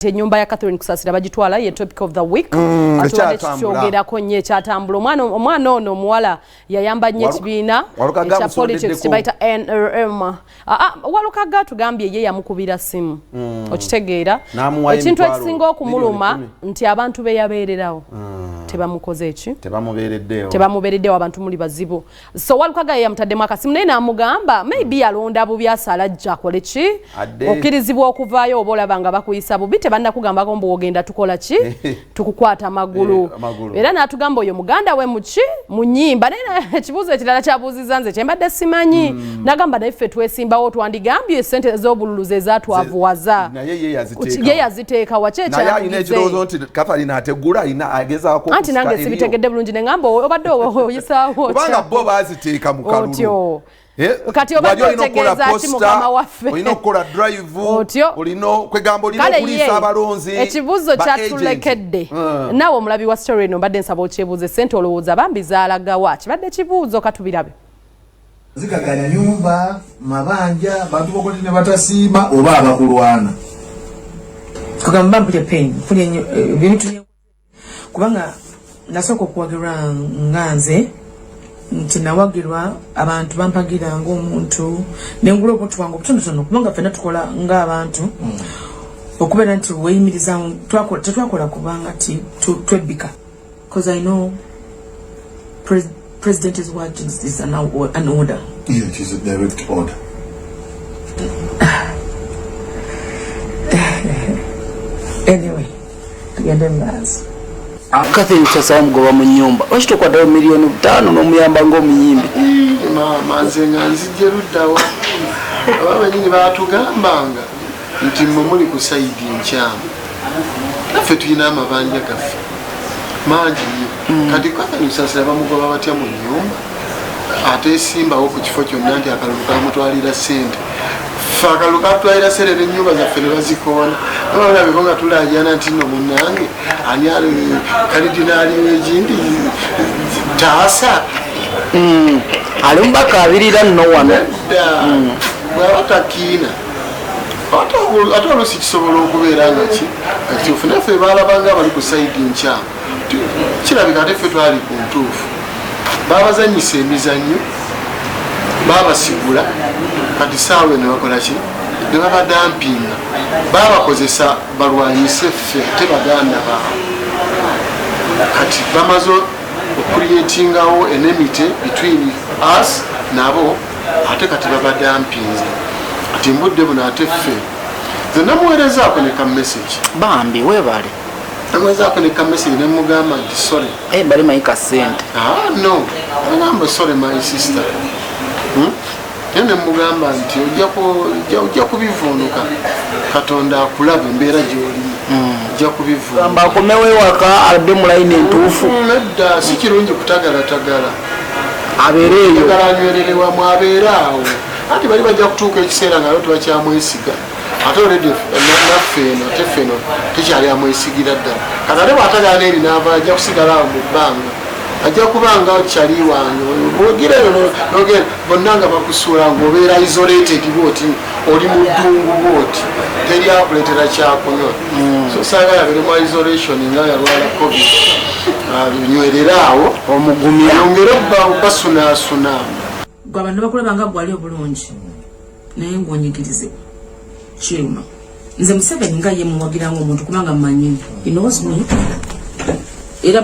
Ennyumba ya Catherine Kusasira bagitwala, ye topic of the week. Atubadde Ekyatambula. Kikyogerako nnyo, ekyatambula. Omwana ono omuwala yayamba nnyo ekibiina Walukaga ekya politics amusondeddeko. kyebayita NRM. Walukaga tugambye ye yamukubira simu, okitegeera? N'amuwayo Ekintu emitwalo ekisinga okumuluma 10 million. nti abantu be yabeererawo tebamukoze eki? Tebamubeereddeewo. Tebamubeereddewo. Abantu muli bazibu. So Walukaga ye yamutaddemu akasimu, naye n'amugamba maybe yalonda bubi, asala ajja akole ki? Adde. Okkirizibwa okuvaayo oba olaba nga bakuyisa bubi, tebannakugambako mbu ogenda tukola ki, tukukwata magulu. Amagulu. Era n'atugamba oyo muganda we muki mu nnyimba. Naye ekibuuzo ekirala kyabuuziza nze kyembadde simanyi, n'agamba naye ffe twesimbawo, twandigambye esente ez'obululu ze zaatwavuwaza. Naye ye yaziteeka. Ye yaziteeka waki? Naye alina ekirowoozo Ekyamugize nti Catherine ategula, alina agezaako anti nange okusika eriyo. Sibitegedde bulungi, neŋŋamba obadde oyisaawo Kubanga otya? Bo baaziteeka mu kalulu. Otyo. Kati obadde Wali olina okukola otegeeza ki, poster, mukama waffe? Olina okukola drive. Otyo. Olina kwegamba olina Kale ye okuliisa abalonzi, ekibuuzo ba kyatulekedde. agent. Naawe omulabi wa story eno, mbadde nsaba okyebuuze, sente olowooza bambi zaalagawa? Kibadde kibuuzo, katubirabe. Zikaga nyumba, mabanja, bantu bokote ne batasiima oba abakulwana. Kugamba mpulya pain, mpulya nnyo, ebintu kubanga nasooka okuwagirwa nga nze nti nawagirwa abantu bampagira ng'omuntu, nengula obuntu bwange obutonotono, kubanga ffenna tukola ng'abantu okubeera nti weyimiriza. Tetwakola kubanga ti twebbika, because I know president is watching. This is an order. Yeah, it is a direct order. Anyway, tugende mu maaso. Catherine Kusasira mugoba mu nyumba, lwaki tokwatayo 5 miliyoni n'omuyamba ng'omuyimbi? Maama, nze nga nzijje luddawa? Aba benyini batugambanga nti mmwe muli ku side nkyamu, naffe tulina amabanja gaffe mangi nnyo. Kati Catherine Kusasira bamugoba batya mu nyumba, ate esimbawo ku kifo kyonna nti akalulu kamutwalira ssente? Ffe akalulu katutwalira ssente n'ennyumba zaffe ne bazikoona. Abalabeko nga tulajana nti nno munnange ani ali kalidinaali wegindi taasa. Ali mubaka abirira nno wano. Nedda, bwaba takiina, ate oluusi kisobola okubeera nga ki kituufu, naffe balabanga abali ku side nkyamu. Kirabika ate ffe twali ku ntuufu, babazanyisa emizannyo, babasigula. Kati saawa eno bakola ki? Ne babadampinga, babakozesa balwanyise ffe te baganda baabwe. Kati bamaze okucreatingawo enmity between us nabo, ate kati babadampinze. Ati mbudde buno ate ffe nze namuweerezaako ne ka message. Bambi weebale. Namuweerezaako ne ka message nemugamba nti sorry. Eh, bali manyi ka ssente. Ah, no, agamba sorry my sister, Naye nemugamba nti ojja kubivuunuka, Katonda akulaba embeera gy'olimu, ojja kubivuunuka. Gamba akomewo ewaka, adde mu layini entuufu. Nedda, si kirungi kutagalatagala. Abeere eyo. Tagala, anywerere wamu, abeere awo. Anti bali bajja kutuuka ekiseera nga tebakyamwesiga, ate already naffe eno, ate ffe eno tekyali amwesigira ddala. Kati ate bw'atagala n'eri n'ava, ajja kusigala awo mu bbanga, ajja kubanga kyali wange bwogira eyo nogenda bonna nga bakusuula, ng'obeera isolated bwoti, oli mu ddungu bwoti, teri akuleetera kyakunywa. So saagala abeere mu isolation nga yalwala COVID. Nywerere awo. Omugumya. Yongere basunaasuna. Gwe abantu bakulaba nga gwali obulungi, naye ng'onyigirizibwa kiruma. Nze Museveni nga ye muwagira ng'omuntu, kubanga mmanyi he knows me, era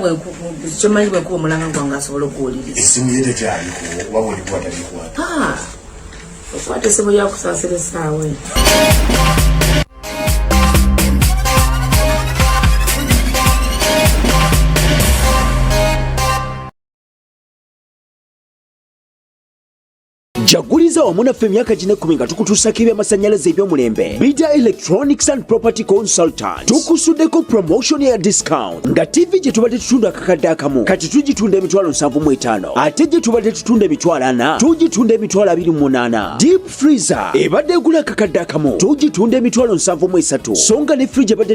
kyemanyi bwenkuba omulanga gwange asobola okuwuliriza. Essimu ye tekyaliko oba bwolikwata likwata? Ah, okwata essimu yakusaasira essaawa eno. Jaguliza wamu naffe emyaka gino 10 nga tukutuusako ebyamasannyalaze eby'omulembe. Bida Electronics and Property Consultant tukusuddeko promotion ya discount, nga TV gye tubadde tutunda 1,000 kati tugitunda 75,000, ate gye tubadde tutunda 40,000 tugitunda 28,000. Deep freezer ebadde egula 1,000 tugitunda 73,000, so nga ne fridge ebadde